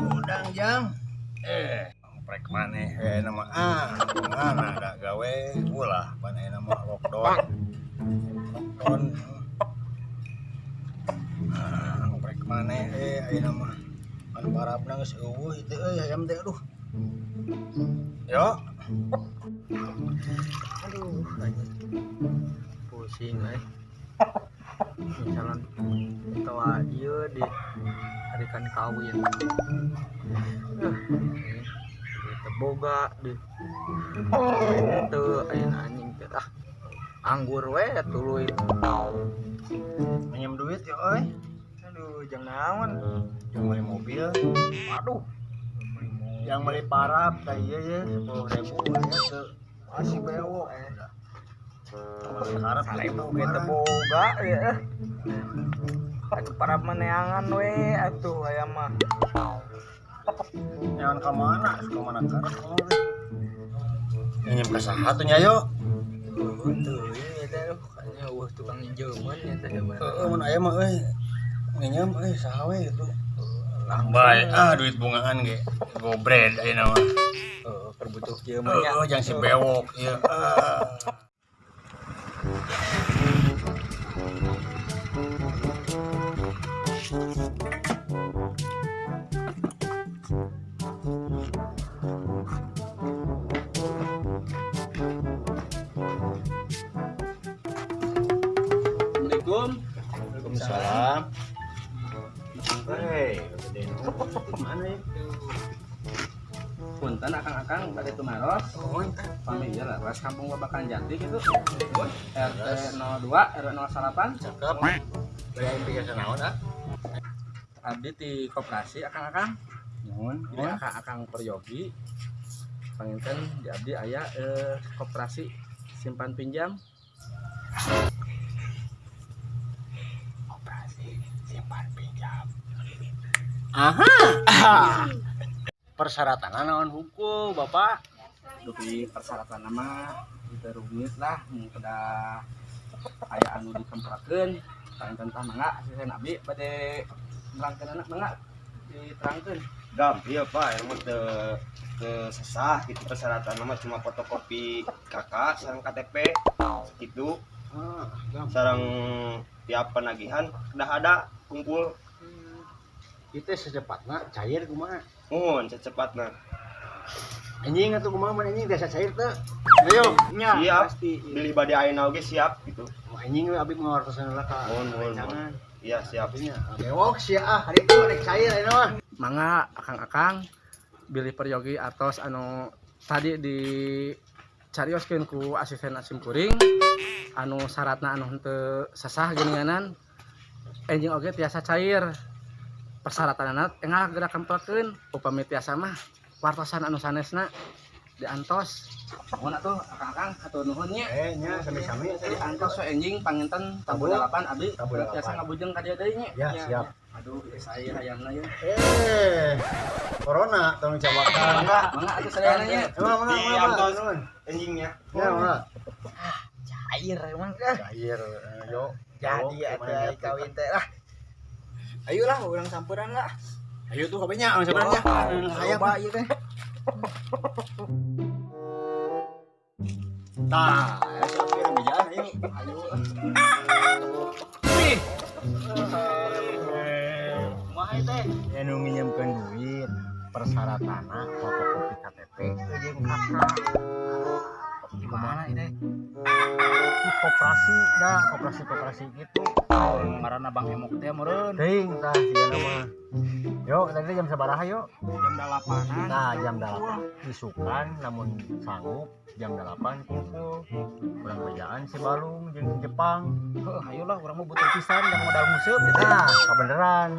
Udang jang. Prek maneh nama mana ada gawe ulah pan nama lockdown. Lockdown. Prek maneh ayeuna mah anu parabna geus eueuh ieu euy hayam teh aduh. Yo. Aduh, anjing. Pusing euy. Misalnya tua ieu di harikan kawin. Boga di teu ayeuna anjing teh ah anggur we tuluy minjem duit ya euy. Aduh, jang naon? Jang beli mobil. Aduh. Yang beli parab tah ieu ye 10.000 aya teu. Masih bewok. Harap 1.000 ge teu boga ya. Atuh parab meneangan we atuh aya mah. Jangan ke mana, ke mana karep kamu teh. Nginjem ka saha tuh nya yo? Tuh, ieu teh kayaknya eueuh tukang nginjeumeun nya teh. Heeh, mun aya mah euy. Nginjem euy saha we gitu. Bae duit bungaan ge. Gobred ayeuna mah. Heeh, keur butuh kieu mah nya. Heeh, jang si bewok ieu. Assalamualaikum. Waalaikumsalam. Hei, mana ya? Punten akang-akang bade tumaros. Pami ieu leres kampung Babakan Jati gitu. RT 02 RW 08. Cakep. Bade aing pikir naon ah? Abdi ti koperasi akang-akang. Nuhun. Jadi akang-akang peryogi. Panginten di abdi aya koperasi simpan pinjam. Koperasi simpan pinjam. Aha. Persyaratan naon hukum, Bapak? Dupi persyaratan mah teu rumit lah, mun kedah aya anu ditemprakeun, panginten tah mangga asisten abdi bade nerangkeun anak mangga diterangkeun. Gam, iya Pak, emang teu sesah gitu persyaratan mah cuma fotokopi KK sareng KTP gitu. Sareng tiap penagihan udah ada kumpul. Itu secepatna cair kumaha? Muhun secepatna. Anjing atuh kumaha mun anjing biasa cair teu? Ayo, nya siap. Pasti. Bilih bade ayeuna oge siap gitu. Anjing we abdi ngawartosan heula ka rencana. Iya, siap. Bewok sia ah, hari itu rek cair ayeuna mah. Mangga akang-akang bilih peryogi atos anu tadi di carioskeun ku asisten asim kuring anu syaratna anu henteu sesah geuninganan enjing oge tiasa cair. Persyaratanna enggal geura kempelkeun upami tiasa mah wartosan anu sanesna diantos. Nuhun atuh akang-akang hatur nuhun nya. Nya sami-sami diantos we enjing panginten tabu 8 abdi tiasa ngabujeng ka dieu deui nya. Ya, siap. Aduh, saya hayangna ye. Corona tolong cabakan. Mangga atuh sadayana nya. Mangga diantos enjingnya. Ya, mangga. Cair emang dah. Cair, yo. Jadi atuh kawin teh lah. Ayolah urang samperan lah. Ayo tuh kabehnya urang samperan nya. Hayang ba ieu teh. Tah, aya si Api rambejaan ayo. Ayo. Ih. Kumaha teh? Anu nginjemkeun duit persyaratanna fotokopi KTP jeung KK. Gimana ini? Di koperasi dah, koperasi-koperasi gitu. Ngaranna Bang Emok teh meureun. Teuing tah sigana mah. Yo, tadi jam sabaraha yo? Jam 8-an. Nah, jam 8 isukan namun sanggup jam 8 kumpul. Urang bejaan si Balung jeung si Jepang. Heuh, ayolah urang mah butuh pisan dan modal nguseup gitu. Nah, kabeneran.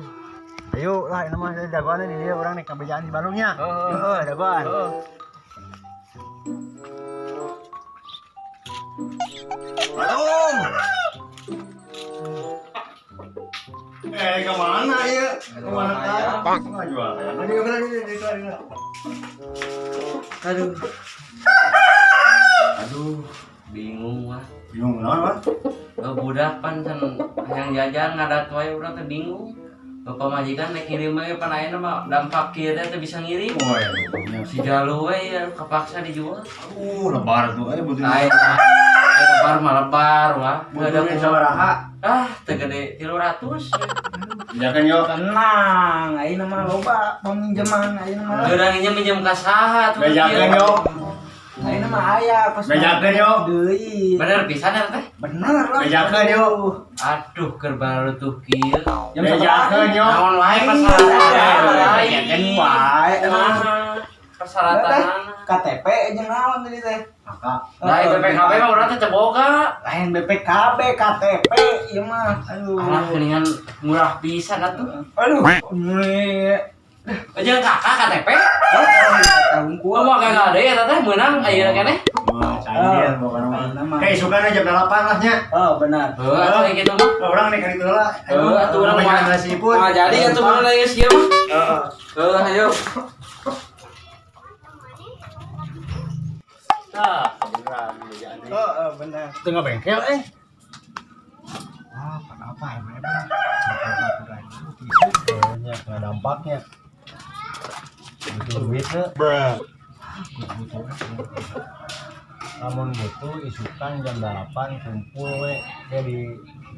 Ayo lah ini mah dagoan di dieu urang nek kabejaan si Balungnya. Heeh, dagoan. Heeh. Balung. Kemana ya? Kemana kan? Jual. Aduh. Aduh, bingung wah. Bingung naon, Pak? Budak pan can hayang jajan ngadat wae urang teh bingung. Bapak majikan naik ngirim we pan ayeuna mah dampak kieu teh teu bisa ngirim. Oh ya. Si jalu we ya kepaksa dijual. Lebar tuh eh butuh. Aing lebar mah lebar wah. Butuh duit sabaraha? Ah, teu gede 300. Bejakeun yo. Tenang, ayeuna mah loba peminjaman ayeuna mah. Geurang minjem ka saha tuh. Bejakeun yo. Ayeuna mah aya pas Bejakeun yo. Deui. Bener pisan ya teh? Bener lah. Bejakeun yo. Aduh, keur barutuh kieu. Bejakeun yo. Naon wae persyaratan. Bejakeun wae. Persyaratan. KTP jeung naon tadi teh? Kakak. Nah, BPKB mah urang teh teu boga. Lain BPKB, KTP ieu mah. Aduh. Alah geuningan murah pisan atuh. Aduh. Ini Jeung kakak KTP. tahun Gua mau kagak ada ya teh meunang ayeuna keneh. Wah, cair pokokna mah. Kayak isukana jam 8 lah nya. Oh, benar. Heuh, atuh kayak gitu mah. Orang nih kali itu lah. Heuh, atuh urang mah nasi pun. Moal jadi atuh meunang geus kieu mah. Heeh. Heuh, ayo. Tah, Beneran bejaan. Heeh, benar. Tengah bengkel eh. Ah, apa emang? Banyak nggak dampaknya. Butuh duit teh. Butuh. Lamun butuh isukan jam 8 kumpul we kayak di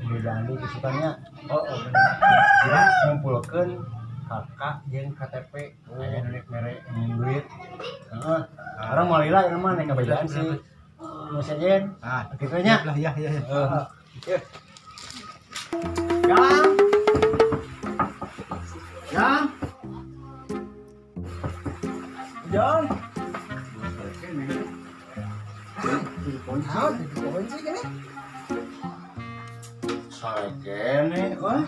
bejaan di isukannya. Oh, oh benar. Jadi ngumpulkeun kakak jeung KTP aya nu rek mere duit. Heeh. Orang mau lila ieu mah nek kabejaan si nu sejen. Ah, kitu nya. Lah ya ya. Heeh. Gang. Gang. John. Naon dikunci gini? Sarekene wah.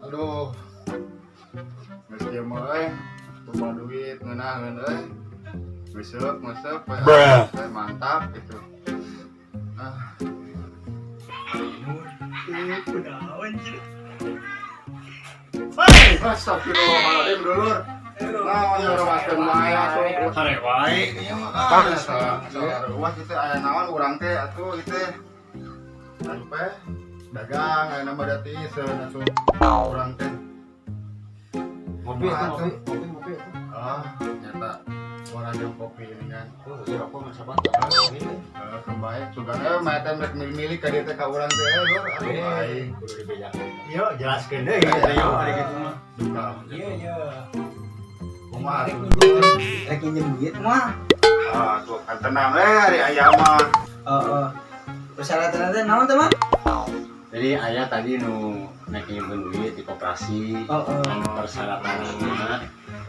Aduh. Geus kieu mah euy. Loba duit ngeunaheun euy. Besok masuk we mantap gitu. Ah. Astagfirullahaladzim dulur. Naon nyoromaskeun wae atuh. Sare wae ieu mah. Ah, salah ruas itu aya naon urang teh atuh ieu teh. Sampai dagang aya nama datiseun atuh urang teh. Ngopi atuh. Ngopi atuh. Ah, nyata orang yang kopi ini kan. Oh, ieu rokok mah sabat. Heeh, kebaik sugan euy mah teh rek milih-milih ka dieu teh ka urang teh lur. Aduh aing. Kudu dibejakeun. Yo jelaskeun deui ieu yo ari kitu mah. Duka. Iya, iya. Kumaha atuh? Rek minjem duit mah. Ah, tuh kan tenang we ari aya mah. Heeh. Persyaratan teh naon teh mah? Jadi ayah tadi nu naik nyimpen duit di koperasi. Heeh. Anu persyaratanna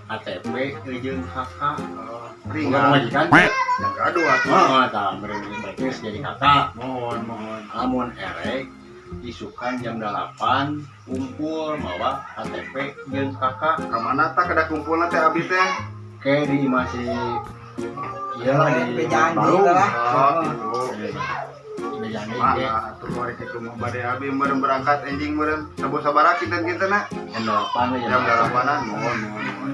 KTP jeung KK. Bukan Ringan. majikan. Yang gaduh atuh. Oh, tah berarti geus jadi kakak. Mohon, mohon. Lamun erek isukan jam 8 kumpul mawa KTP jeung KK. Ka mana tah kada kumpulna teh abi teh? Ke di masih ieu lah di Bejaan baru. deui lah. Oh, gitu. Bejaan deui Mah, ge. atuh bari kitu mah bade abi meureun berangkat enjing meureun sabaraha kinten-kintenna? Jam 8 we Jam 8-an. Mohon, mohon, mohon.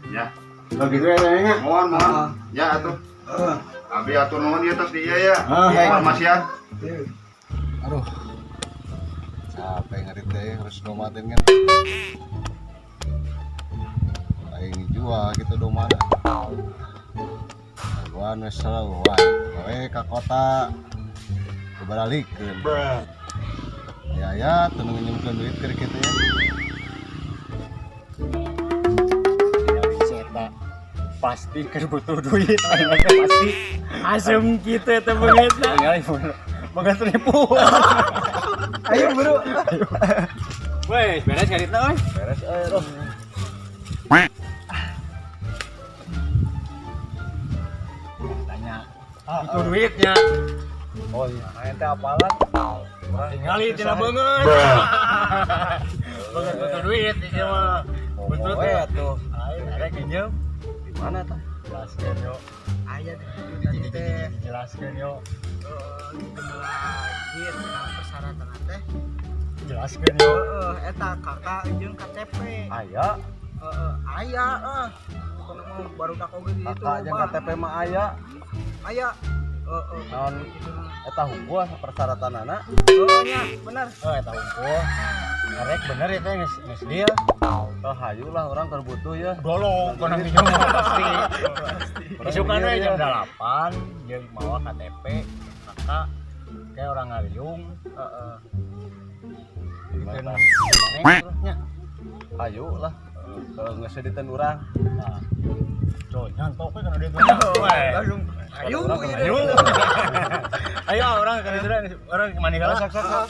Ya, Oh gitu ya tanya. mohon, mohon. Ya atuh. Heeh. Abi atuh nuhun ieu tos di ieu ya. Ah, hei. Farmasian. Aduh. Capek ngarit deh harus domatin kan. Aing jual gitu domana. Gua wis selalu wae. We ka kota kebaralikeun. Ya ya teu nginjemkeun duit keur kitu ya. Si eta pasti keur butuh duit ayeuna teh pasti. Asem kitu teh beungeutna. Tinggal boga seribu. Ayo, Bro. Weh, beres ngaritna euy. Beres euy, roh. Tanya. Itu duitnya. Oh iya, aya teh apalan? Tinggali tina beungeut. Beungeut butuh duit ieu mah. Butuh We tuh. atuh. Aing arek minjem. Di mana tah? Jelaskeun yo. Aya tadi teh. Jelaskeun yo. Lagi persyaratan teh. Jelaskeun yo. Heeh, eta kakak jeung KTP. Aya, Heeh, aya eh. Pokona mah baru tak oge di ditu. kakak jeung loba. KTP mah aya. Aya. Heeh. Naon eta hungkul persyaratanana? Oh nya, bener. Oh, eta hungkul. Arek bener itu geus geus deal. Oh, hayu lah orang keur butuh ya. Dolong kana minjem pasti. Isukan we jam 8 jeung mawa KTP, KK, kayak orang ngariung. Heeh. Gimana? Nya. Hayu lah. Geus diten urang. Nah. Coy, nyantok we kana duit. Ayo, Ayo. Ayo orang kana duit, orang mandi heula. Sok sok sok.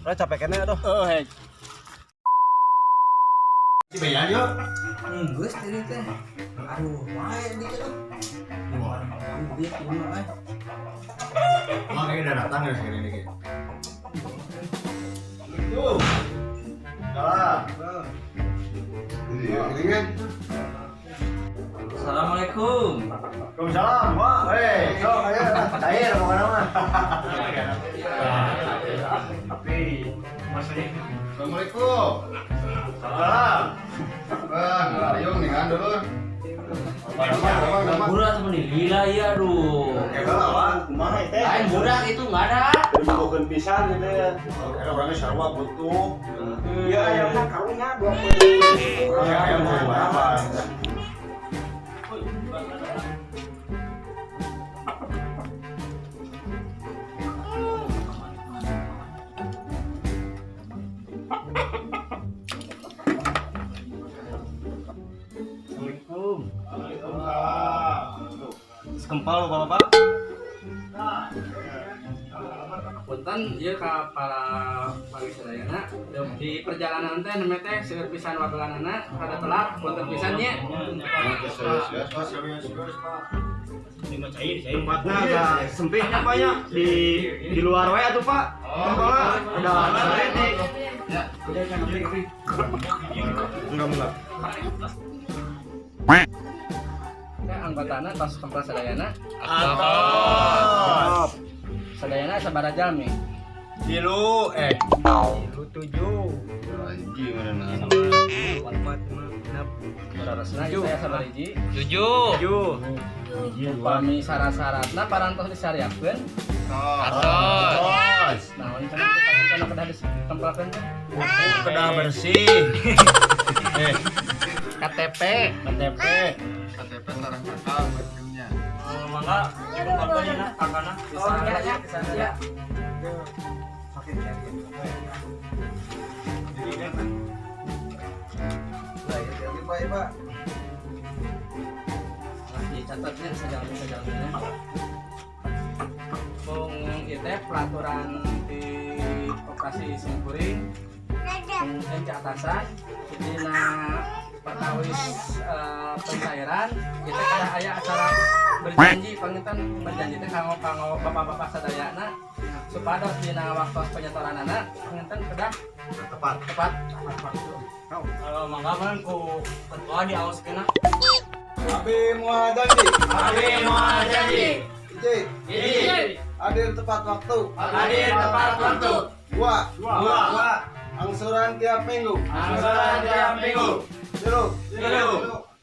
Urang capek keneh aduh. Heeh, hek. Bayar yuk. Geus tadi teh. Aduh, wae dikit tuh. Duit kumaha euy. Emang kayaknya udah datang ya segini nih. Tuh. Salah. Iya, ini kan. Assalamualaikum. Waalaikumsalam, Pak. Hei, sok ayo cair pokoknya mah. Tapi maksudnya Assalamualaikum. Salam. Bang, ngariung nih kan dulu. Bang, Budak temen lila ya aduh. kumaha teh? Lain budak itu nggak ada. Dibutuhkeun pisan gitu ya. Karena orangnya sarua butuh. Iya, ayamna karunya 20. Orangnya ayam berapa? Assalamualaikum. Sekempal Bapak-bapak. Punten ieu ka para pagi sadayana di perjalanan teh neme teh seueur pisan wagelanana rada telat punten pisan nya. Tempatnya agak sempitnya Pak ya. Di luar wae atuh Pak. Tempatnya udah sore di. Enggak enggak. Teh anggotana tos kempal sadayana. Atos. Sadayana sabaraha jalmi? Tilu Lu 7. Hiji mana 4 5 6 Barasna ieu saya sabaraha hiji? 7. 7. Upami syarat-syaratna parantos disariakeun. Atos. Naon cenah kita anu kedah ditempelkeun teh? Kedah bersih. KTP. KTP. KTP sarang kakak macamnya. Mangga dikumpulkeun dina kakana. Oh, iya, iya, iya. Pak. Dicatatnya sejalan-sejalannya. Bung ieu teh peraturan di koperasi Simkuring mungkin ke atasan dina perkawis pencairan kita kada aya acara berjanji panginten berjanji teh kanggo kanggo bapak-bapak sadayana supados dina waktu penyetoranana panginten kedah Tepat. tepat waktu. Kalau mangga meureun ku ketua diaoskeun. Abi moal janji. Abi moal janji. Hiji. Hiji. Hadir tepat waktu. Hadir tepat waktu. Dua. Dua. Angsuran tiap minggu. Angsuran tiap minggu. Tilu. Tilu.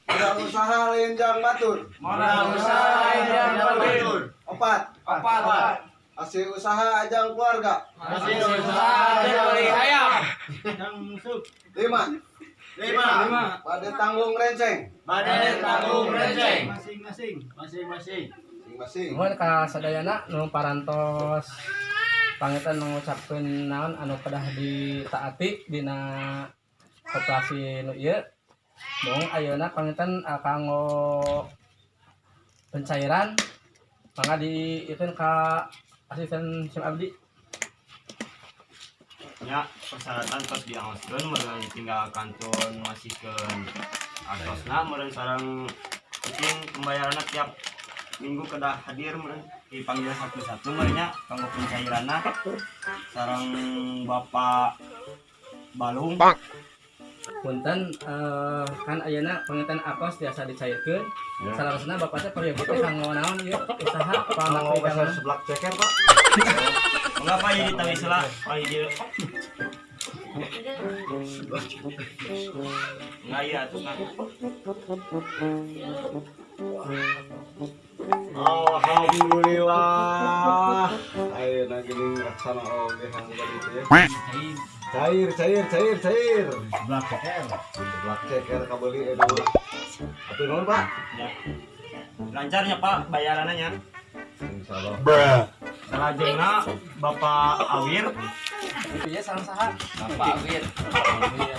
Modal usaha lain jang batur. Modal usaha lain jang batur. Opat. Opat. Hasil usaha ajang keluarga. Hasil usaha ajang beli ayam. Lima. Lima. Bade tanggung renceng. Bade tanggung renceng. Masing-masing. Masing-masing. Masing-masing. Nuhun ka sadayana nu parantos pangetan mengucapkeun naon anu kedah ditaati dina koperasi nu ieu. Mung ayeuna pangetan kanggo pencairan mangga diikeun ka asisten sim abdi. Ya, persyaratan tos diaoskeun meureun tinggal kantun masihkeun artosna meureun sareng penting pembayaranna tiap minggu kedah hadir meureun dipanggil satu-satu meureun nya kanggo pencairanna sareng Bapak Balung. Punten kan ayeuna pangetan artos tiasa dicairkeun. Salarasna bapak teh perlu teh kanggo naon ieu usaha Mau pamakai besar seblak ceker, Pak. Mangga Pak ieu ditawis heula, Pak ieu. Enggak iya atuh nah. Alhamdulillah. Ayeuna geuning laksana oge kamu tadi teh. Cair cair cair cair. Sebelah ceker. Sebelah ceker kabeuli eta mah. Atuh nuhun, Pak. Ya. Lancarnya Pak bayarannya. Insyaallah. Salajengna Bapak Awir. Iya sareng saha? Bapak Awir. Awir.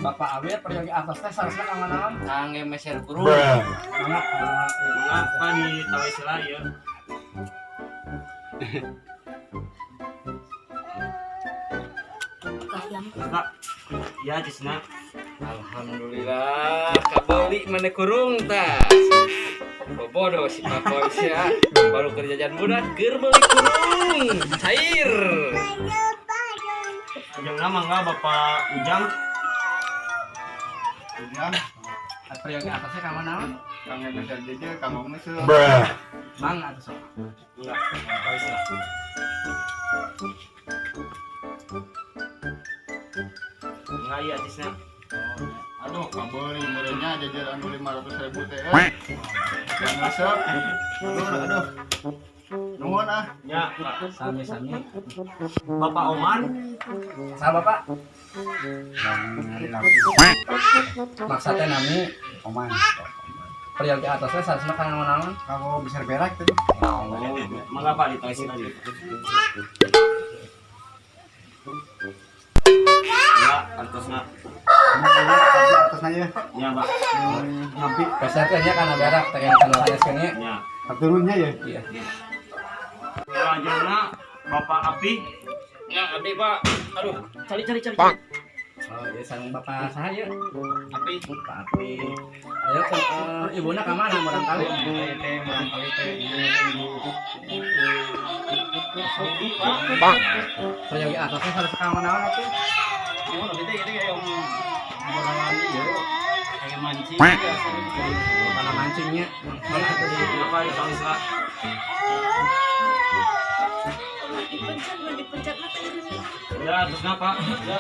Bapak Awir peryogi atos teh sareng kanggo naon? Kangge meser kurung. Mangga. Mangga Pak di tawis heula ieu. Pak. Ya cisna. Alhamdulillah kabeli mana kurung tah. Bodoh si Pakoy sia. Baru kerja jajan budak keur meuli kurung. Cair. Ajengna mangga Bapak Ujang. Ujang. Peryogi atasnya kanggo naon? Kangge meser jeje kanggo meser. Mang atuh sok. Enggak, tawis heula. Enggak iya cisna. Aduh, kabeuli meureunnya jajan anu 500.000 teh. Yang resep. Aduh, aduh. Nuhun ah. Ya, Pak. Sami-sami. Bapak Oman. Saha Bapak? Maksa teh nami Oman. Peryogi atasnya sareng kanggo naon? Kanggo bisa berak tadi. Mangga Pak di tawis heula. Ya, artosna. Atasna ya. Ya, Pak. Nampi. Peser teh nya kana berak teh kana sanes nya. Ya. Turunnya ya. Iya. Salajengna Bapak Api. Ya, abdi Pak. Aduh, cari cari cari. Oh, iya sareng Bapak saha ieu? Api. Pak Api. Ayo ke ibuna ka mana barangkali? Teh barangkali teh. Peryogi atasnya harus kanggo naon atuh? Gimana abdi teh ieu teh borangan ieu. Kayak mancing biasa. Kana mancingnya. Mana atuh di Bapak di tawis heula. Dipencet, dipencet mah teh ini. Ya, artosna Pak. Ya.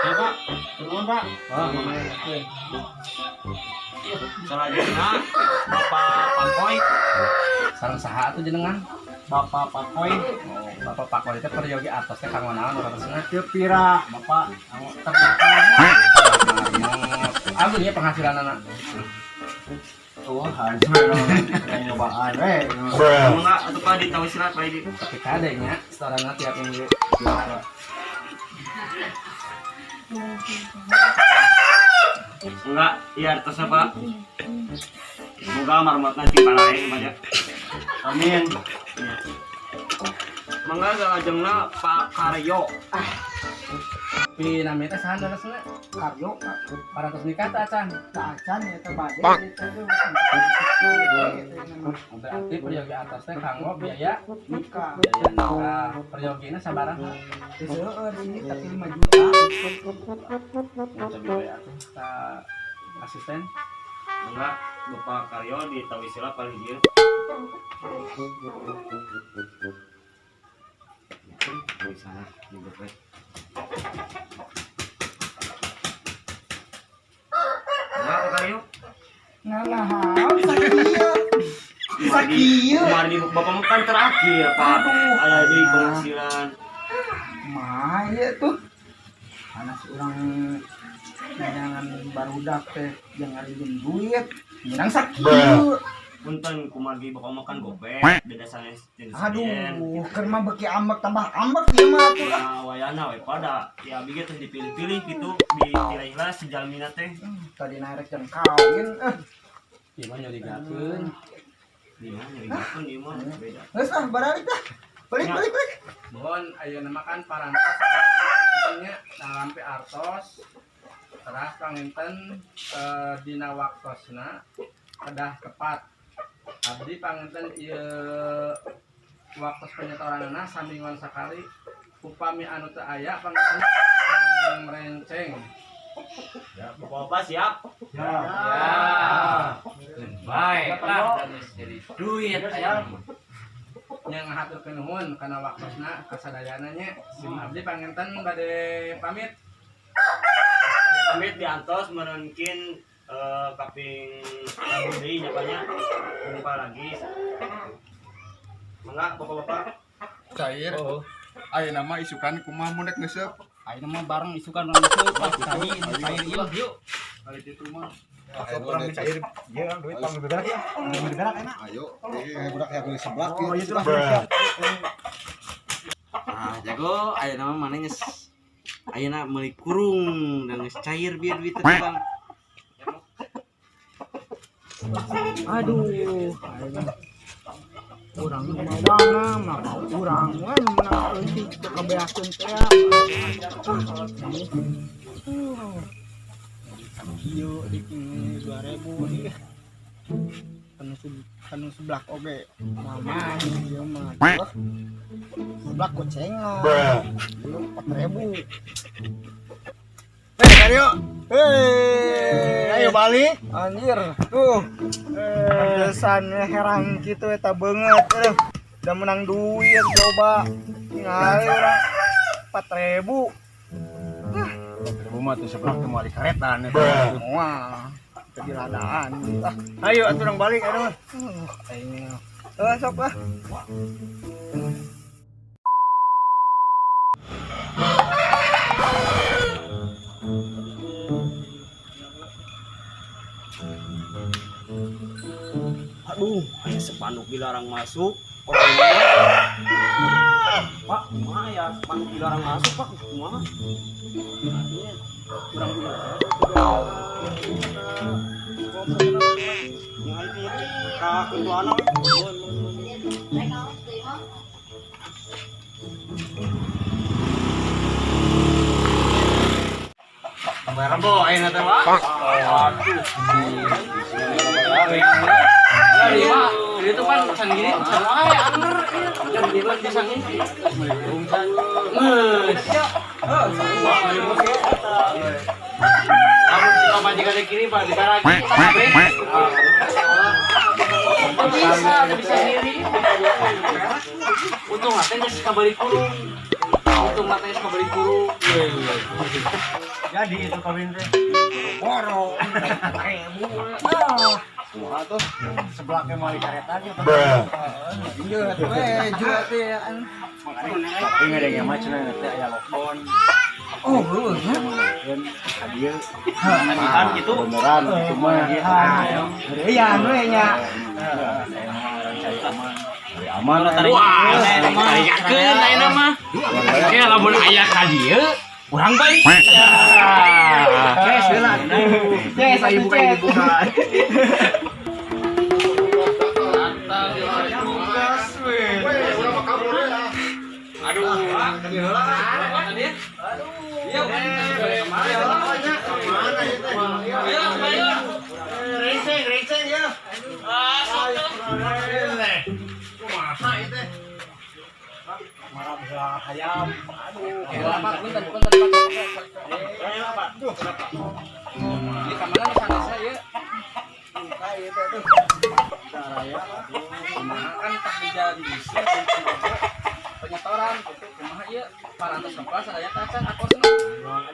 Ya, Pak. Nuhun, Pak. Oh, mama. Salajengna Bapak Pakoy. Sareng saha atuh jenengan? Bapak Pakoy. Oh, Bapak Pakoy teh peryogi atos teh kanggo naon urang Teu pira, Bapak. Anu Agun ya penghasilanana. Oh, harus nyobaan we. Mangga atuh Pak di tawis heula Pak di. Tapi kade nya setoranna tiap minggu. Enggak, iya artosna Pak. Semoga marmotna cipalae Pak ya. Amin. Ya. Mangga salajengna Pak Karyo. Pi nami teh saha leresna? Karyo Pak. Parantos nikah teh acan. Teu acan eta bade eta tuh. Berarti peryogi atos teh kanggo biaya Nikah. biaya nikah. Peryogina sabaraha? Teu seueur sih tapi 5 juta. Cobi we atuh ka asisten. Mangga Bapak Karyo di tawis heula paling ieu. Di sana nyebut we. Enggak Pak Karyo. Nah, naon sakieu. Sakieu. Kemarin di Bapak mah kan terakhir Pak. Ada di penghasilan. Mah ieu tuh. Anak urang jangan barudak teh jangan ngarinjem duit. Menang sakieu. Punten kumargi Bapak mah kan gope beda sanes jeung Aduh, keur mah beuki ambek tambah ambek ieu mah atuh ah. Nah, wayana we pada ya abi ge teh dipilih-pilih gitu dipilih lah sejalmina teh. Tadi narek jeung kawin eh. Ieu mah nyurigakeun. Iya, nyurigakeun ieu mah beda. Geus ah baralik dah. Balik balik balik. Mohon ayeuna mah kan parantos nya dalam artos teras panginten dina waktosna kedah tepat. Abdi panginten ieu waktos penyetoranana samingguan sakali upami anu teu aya panginten merenceng. Ya, Bapak siap. Ya. Ya. Baik lah dan jadi duit aya. Yang ngahaturkeun nuhun kana waktosna kasadayana nya. Sim abdi panginten bade pamit. Pamit diantos merenkin Kaping tahun deui nya, Pak, nya. Jumpa lagi. Mangga, Bapak-bapak. Cair. Ayeuna mah isukan kumaha mun rek ngeuseup? Ayeuna mah bareng isukan urang geus tadi cair ieu yuk. Hari kitu mah. Kurang cair. Iya, duit pang beberak ya. Beberak enak. Ayo, eh budak yang beli seblak. Oh, iya itulah. Ah, jago, ayeuna mah maneh geus ayeuna meuli kurung dan geus cair biar duit teh, Bang. Aduh, urang nu mawana mah urang we nu menang leutik teu kabeakeun teh. Ieu di 2000 ih. Kanu seblak oge mama ieu mah. Seblak gocengan. Ieu 4000. Hei, Dario. Hei, ayo balik. Anjir, tuh. Pantesan herang kitu eta beungeut. Aduh, udah menang duit coba. Ningali urang 4000. Ribu mah tuh seblak teh moal dikaretan eta. Moal. Jadi ladaan. Ah, Ayo atuh urang balik aduh. Aing. Eh, sok ah. Aduh, aya spanduk dilarang masuk. Orang Pak, kumaha ya? Spanduk dilarang masuk, Pak. Kumaha? Kurang dulu. Yang itu ka ketuana we. Rebo ayeuna teh, Pak. Waduh. Iya, itu kan can gini, can wae anger ieu. Can gini bisa ngisi. Geus. Lamun si pamajikan di kiri, Pak, di lagi. Bisa, bisa ngiri. Untung teh geus kabari kurung. Untung teh geus kabari kurung. Jadi itu kawin teh. Boro. Ah, kumaha tuh? Seblaknya moal dikaretan ya. Iya, we jual teh. Tapi ngadenge mah cenah teh aya lockdown. Oh, heueuh nya. Ka dieu. Nagihan gitu. Beneran itu mah. Iya, we nya. Cari aman. Cari aman. Wah, tarikakeun ayeuna mah. Ya lamun aya ka dieu, urang balik. Kes heula. Yes, ayo buka ini buka. Weh, urang mah kabur we. Aduh, Iya, Mana ieu teh? Ayo, ayo. Renceng, renceng ya. Ah, sok tuh. Kumaha ieu teh? Marah bisa hayam. Aduh. Pak, punten, punten, Pak. Di kamarna sanesna ieu. Buka ieu teh aduh. Raya. Kumaha kan tah dijanji penyetoran gitu kumaha ieu parantos kelas aya tacan akosna. Plang,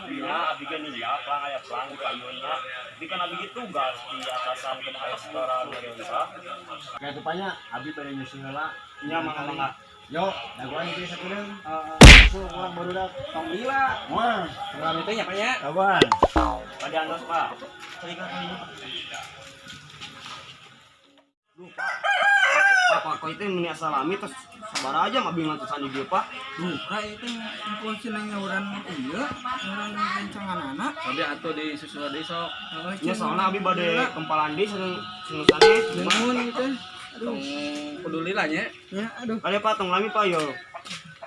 ya, abi kan ya, plang aya plang di payunna. Abi kan abi ge tugas di atasan ke aya setoran mereka. Kayak tupanya abi pada nyusul heula. Nya mangga mangga. Yo, dagoan ieu sakudeung. Heeh. Urang barudak. Tong lila. Wah, Urang teh nya Pak nya. kawan. Pada antos, Pak. Cari ka Duh, Pak. Pak, Pak, kok itu meni salami terus sabar aja mah bingung tuh di dieu, Pak. Duka itu ngumpul cenah urang ieu, urang rencangan anak. Abi atuh di susul deui sok. Nya soalna abi bade kempalan deui sareng sareng sanes. Nuhun gitu. Tong peduli lah nya. Ya, aduh. Kali Pak tong lami Pak yo.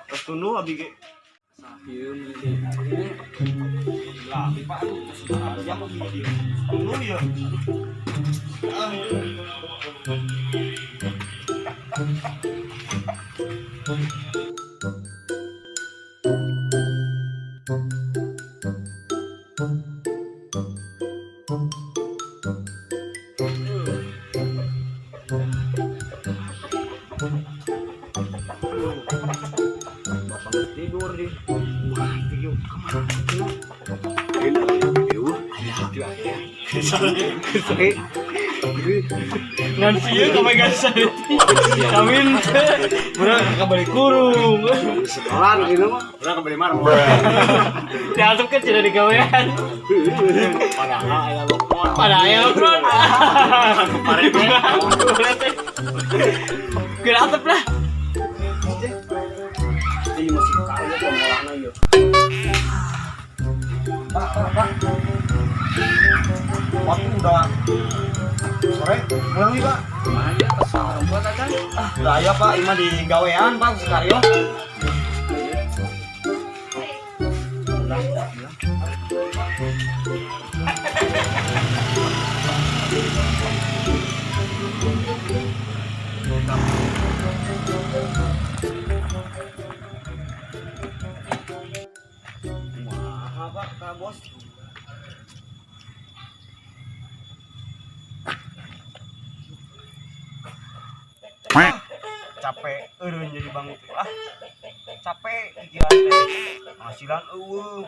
Terus tunduh abi ge. Sakieu meni di. Lah, abi Pak aduh terus sabar aja abi di dieu. Tunduh ya. Bapak geus tidur di. Wah, itu yuk kemana? Ini Ngan sieun kamegan saeutik. Kawin teh urang kabeli kurung. Sekolah gitu mah. Urang kabeli marmor. Diasupkeun cenah digawean. Padahal aya lockdown. Padahal aya lockdown. Kemarin teh. Geura atep lah. Ini masih kaya pengolahna ieu. Pak, Pak, Pak. Waktu udah sore, pulang nih, Pak. Mana tos rumput acan? Ah, udah aya Pak, ieu mah di gawean Pak si Karyo. Kumaha Pak, ka bos? Capek eureun jadi bang itu ah. Capek pikiran teh. Penghasilan eueuh.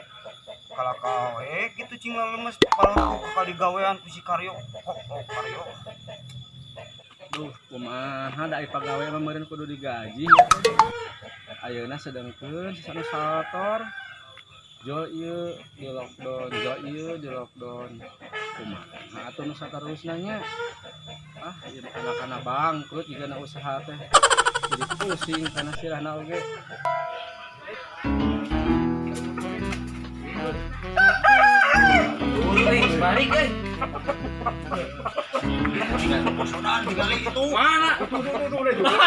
Kalakah we kitu cing lemes kepala ku kali gawean ku si Karyo. Kok Karyo. Duh, kumaha da pagawe mah meureun kudu digaji. Ayeuna sedengkeun sisana saltor. Jol ieu di lockdown, jol ieu di lockdown. Kumaha atuh nu saterusna nya? Ah, ieu mah kana-kana bangkrut jigana usaha teh. Jadi pusing kana sirahna oge. Balik euy. Bosonan digali itu. Mana? Tuh, tuh, tuh, tuh, udah juga.